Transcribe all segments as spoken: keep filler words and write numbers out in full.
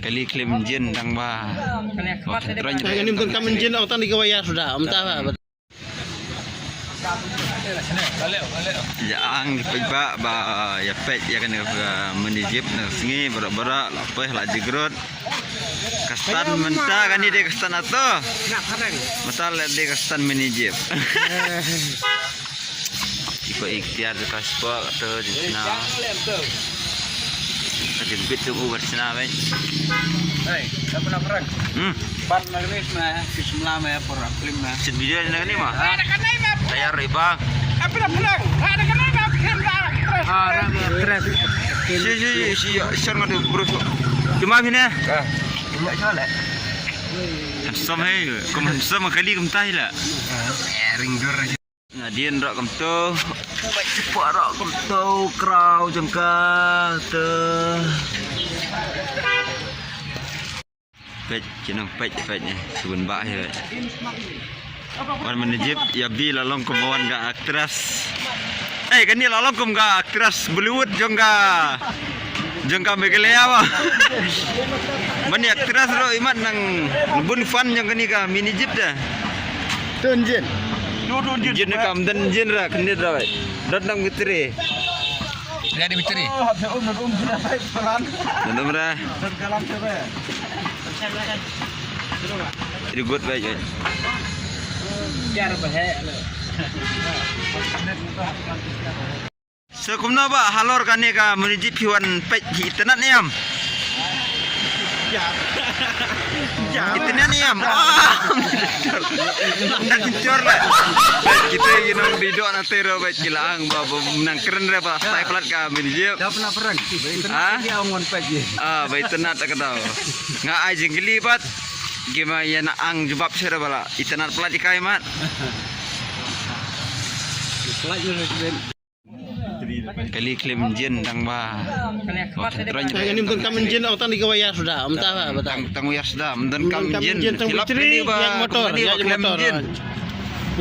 Kali klim jin dang ba. Kani ym donkam jin, ong tang di ka wire suda, ym tah ba. Ïa ang peit ba, ba ïa peit ïa kane ka mini jeep na sngi baroh baroh la peh la jingkrot. Ka stand mynta kane dei ka stand ato. Mynta la dei ka stand mini jeep. Iko ikhtiar tu ka sport tu di sna. Ka jemput tu u kat sna, weh. Hei, tak pernah perang. Hmm. Pan lagi ni sna, si semla meh, por film meh. Sit video ni ni mah. Tayar ibang. Ah, ram, ram, ram. Si, si, si, si, si, ngadu, bro. Cuma sini. Ah, enggak salah. Handsome hai, kum handsome kali kum tai la. Ah, ring dur. Nadien rak kumto. Cepat rak kumto, kraw jong ka te. Peit, ki nang peit, peit ni. Subun bah hi, peit. Wan mini jeep, ïa bi la long kum wan ka aktris. Eh, kani la long kum ka aktris Bollywood jong ka, jong ka Meghalaya ba. Mani aktris ro imat nang bun fan jong kani ka mini jeep da. Tun jin. Jin ka ym don jin ra, kani ra, weh. Dot nang mitri. Dia di mitri. Dot nang ra. Very good, baik, baik. So, kumno ba halor kane ka mini jeep phi wan peit, phi itynnad ne em? Itynnad ne em? Ah! Nang jor la. Kita ki nongdie doh na tero ba ki la ang ba, ba nang kren re ba tai palat ka mini jeep. Dah pernah perang. Ha? Dia wan peit. Ah, ba itynnad ka dau. Nga ai jingkylli bad. Ki ma ïa na ang jubab sera bala. Itynnad palat ikai mat. Palat ïa. Kali klim jin dang ba. Kani ym donkam jin, ong tang di ka wire suda, ym tah ba, ba tang. Tang, tang wire suda, ym donkam jin. Tang hilap bitri, kali ba, ïa motor, kali ïa ba klim motor. Jin.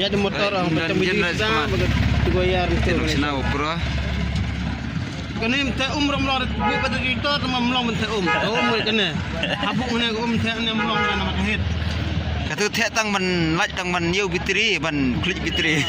Ïa di motor, ong tang bitri suda, ba ka wire tu. Sna upra. Kani mynta um ram long rit bu ba tu tu tu ma long mynta um. Um rit kani. Habuk mynta um te ne long na ma hit. Katu te tang ban lait tang ban ïew bitri ban klik bitri.